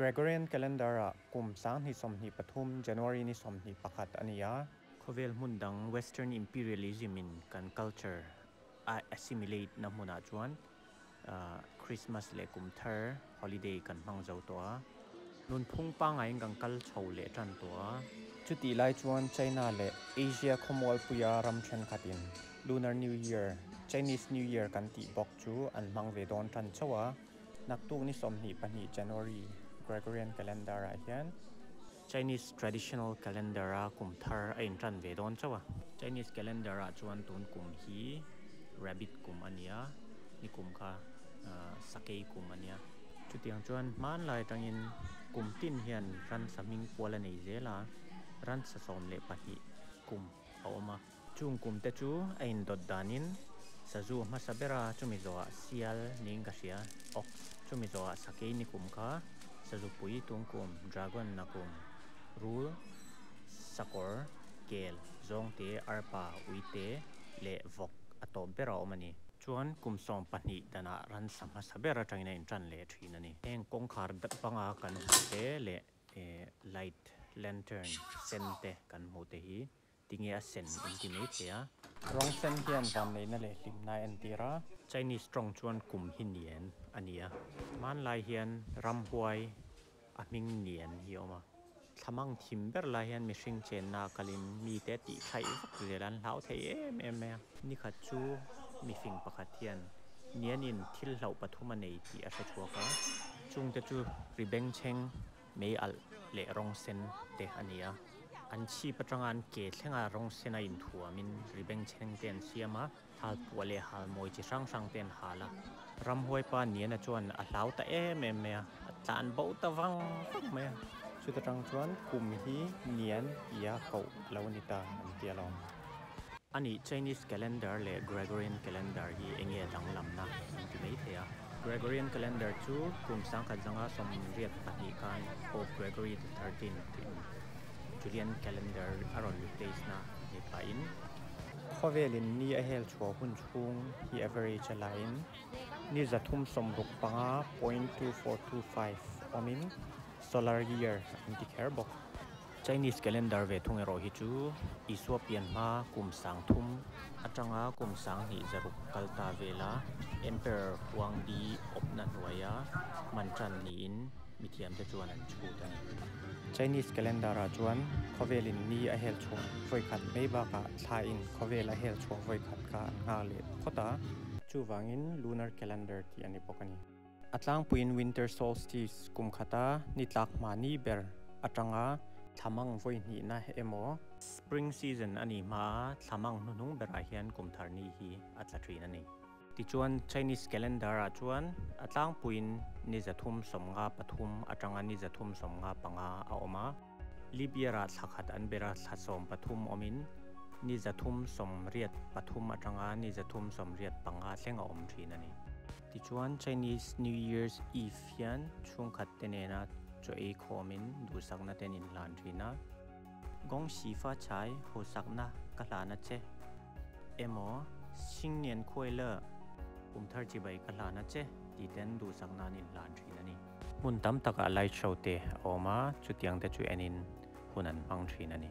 Gregorian Calendar-ah kum 2023 January ni 21 a ni a. Khawvel hmun dang Western Imperialism in kan culture a assimilate na hmunah chuan Christmas leh kum thar holiday kan hmang zo tawh a. Nunphung pangaiin kan kal chho leh tan tawh a. Chutih lai chuan China leh Asia khawmualpuia ram thenkhatin Lunar New Year, Chinese New Year kan tih bawk chu an hmang ve dawn tan chauh a. Naktuk ni 22 January Gregorian Calendar ah hian Chinese Traditional Calendar a kum thar a intan ve dawn chauh a. Chinese Calendar ah chuan tun kum hi Rabbit kum a ni a, ni kum kha Sakei kum a nia. Chutiang chuan hmanlai atangin kum tin hian ransa hming pual a nei zel a, ransa 12 kum a awm a. Chung kum te chu a indawt danin sazu hmasa bera chumi zawhah sial niin ka hria, ox, chumi zawhah sakei ni kum kha, sazu pui tung kum, dragon na kum, rul, sakawr, kel, zawngte, arpa, uite leh vawk a tawp ber a awm a ni. Chuan kum 12 danah ransa hmasa ber atangin a intan leh thin a ni. Heng kawngkhar banga kan hmuh te leh light lantern sen te kan hmuh te hi tinge a sen in ti mai thei a. Rawng sen hian vanneihna leh hlimna a entir a. Chinese tawng chuan kum hi nian a ni a. Hmanlai hian ramhuai a hming nian hi a awm a. Thlamang thim ber lai hian mihring chenna kalin mite tih thaih vak zel an hlau thei em em mai a. Nikhat chu mifing pakhat hian nianin thil hlauh pathum a nei tih a hre chhuak a. Chungte chu ri bengchheng mei alh leh rawng sen te a ni a. An chhip atanga an ke thlenga rawng sena inthuamin ri bengchheng te an siam a, hal puah leh hal mawi chi hrang hrang te an hal a. Ramhuai pa Niana chuan a hlau ta em em mai a, a tlan bo ta vang vang mai a. Chuta tang chuan kum hi Nian tia koh a lo ni ta an ti alawm. A nih Chinese Calendar leh Gregorian Calendar hi eng nge danglamna an ti mai thei a. Gregorian Calendar chu kum 1082 khan Pope Gregory the Thirteenth in Julian Calendar a rawn replace na ni pahin. Khawvelin ni a hel chhuah hun chhung hi average a laiin ni 365.2425 awmin solar year an ti kher bawk. Chinese Calendar ve thung erawh hi chu Isua pian hma kum 3000 atanga kum 2100 kal ta vela Emperor Huangdi awpna hnuaia hman tan niin mithiam te chuan an chhut a ni. Chinese Calendar ah chuan khawvelin ni a hel chhuah vawi khat mai bakah thlain khawvel a hel chhuah vawi khat kha an nghak leh phawt a. Chuvangin Lunar Calendar tih a ni bawk a ni. A tlangpuiin Winter Solstice kum khata ni tlak hma ni ber atanga thlamang vawi hnihna emaw, Spring Season a nih hmaa thlamang hnuhnung berah hian kum thar ni hi a tla thin a ni. Tichuan Chinese Calendar ah chuan a tlangpuiin ni 353 atanga ni 355 a awm a. Leap year ah thla khat an ber a, thla 13 awmin ni 383 atanga ni 385 thleng a awm thin a ni. Tichuan Chinese New Year's Eve hian chhungkhat te nena chaw ei khawmin duhsakna ten in hlan thin a. Gong Xi Fa Chai hawsakna ka hlan a che emaw Xing Nian Kuai Le kum thar chibai ka hlan a che tih ten duhsakna an inhlan thin a ni. Hmun tam takah light show te a awm a, chutiang te chu enin hun an hmang thin a ni.